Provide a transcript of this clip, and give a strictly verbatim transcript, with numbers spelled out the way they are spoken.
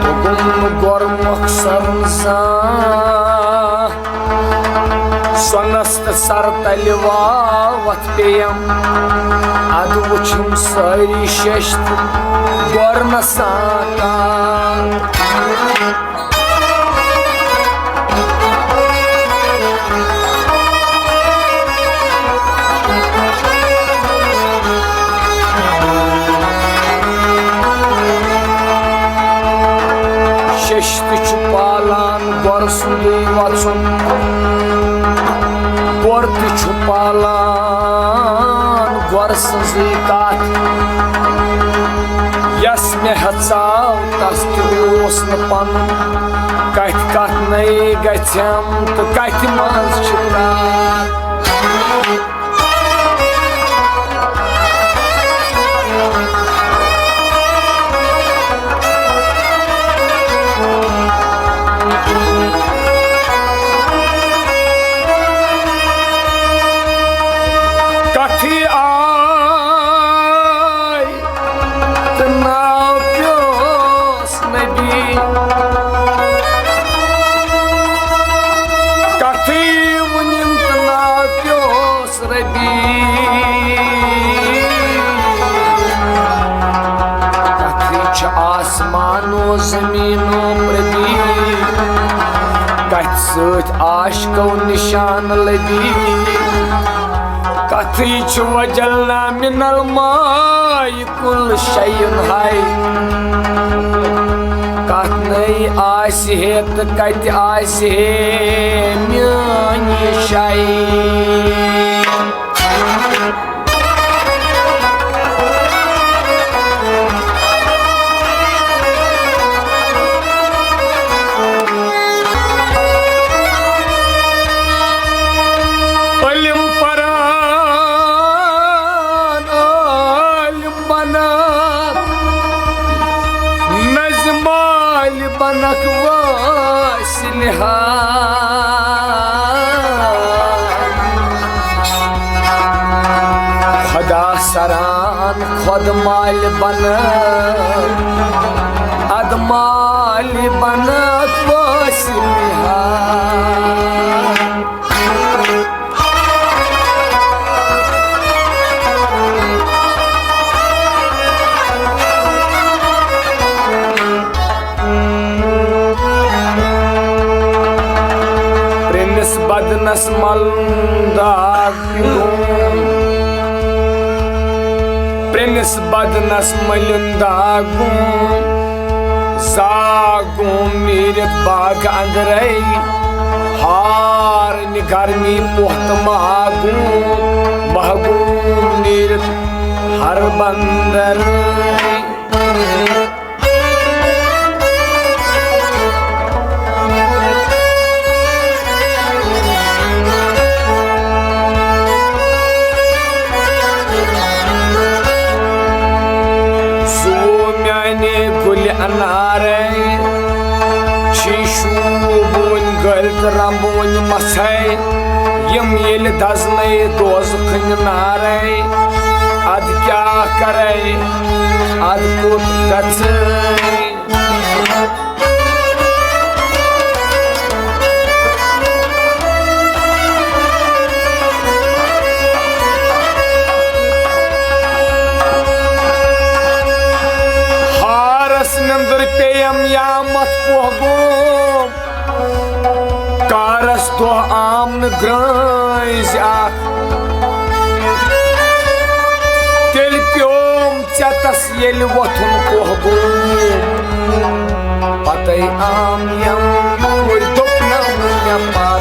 توٚگُم گۄر مۄخصر زانٛہہ۔ سۄنس تہٕ سر تلہِ واوتھ پیٚیم۔ ادٕ وُچھِم سٲری شیٚشتٕرۍ گۄر نہ ساتان۔ شیٚشتٕرۍ چھُ پالان گۄر سُنٛدُے وَژُن، گۄر تہِ چھُ پالان گۄر سٕنٛزٕے کَتھ۔ یَس مےٚ ہیژاو تَس تہِ اوس نہٕ پَنُن، کَتھِ کَتھِ نَے گژھٮ۪م تہٕ کَتھِ منٛز چھِ کَتھ۔ کتھٕے آے تہٕ ناو پیوس نبی۔ کتھٕے وُنِم تہٕ ناو پیوس ربی۔ کتھٕے چھِ آسمان و زمین و پربی، کتھِ سۭتۍ عاشقو نشان لبی۔ کتھٕے چھِ وجلنا من الماء کل شیء ہاے۔ کتھ نٔے آسہِ ہے تہٕ کتہِ آسہِ ہے میٲنۍ شاے۔ علم پران عالم بنان، نظم عالم بنک وٲسۍ نِہاد۔ خدا سران خۄد مالہِ بنہٕ، ادٕ مالہِ بنہٕ وٲسۍ نِہاد۔ پرٛنِس بدنس ملُن داغ پیوٚم، پرٛنِس بدنس ملُن داغ گوٚم، زاغ گوٚم نیٖرِتھ باغ اندرے، ہارنہِ گرمی پوٚہ تہٕ ماہ گوٚم، ماہ گوٚم نیٖرِتھ ہر بندر۔ سُہ میانہِ گُلہِ انارے، شیٖشوٗ بوٗنۍ گٔلۍ تہٕ رمبوٗنۍ مژھے، یِم ییٚلہِ دزنَے دوزخٕنۍ نارے، اَدٕ کیٛاہ کرے، اَدٕ کوٚت گژھے؟ ہارس نیندر پیٚیم یا مت پوہ گوم، کارس دۄہ آم نہٕ گرٛٲنٛزِ اکھ۔ تیٚلہِ پیوم ژےٚ تس ییٚلہِ وۄتھُن پوہ گوٚو، پتے آم یم کوٚر دوٚپ نہ مےٚ پتھ۔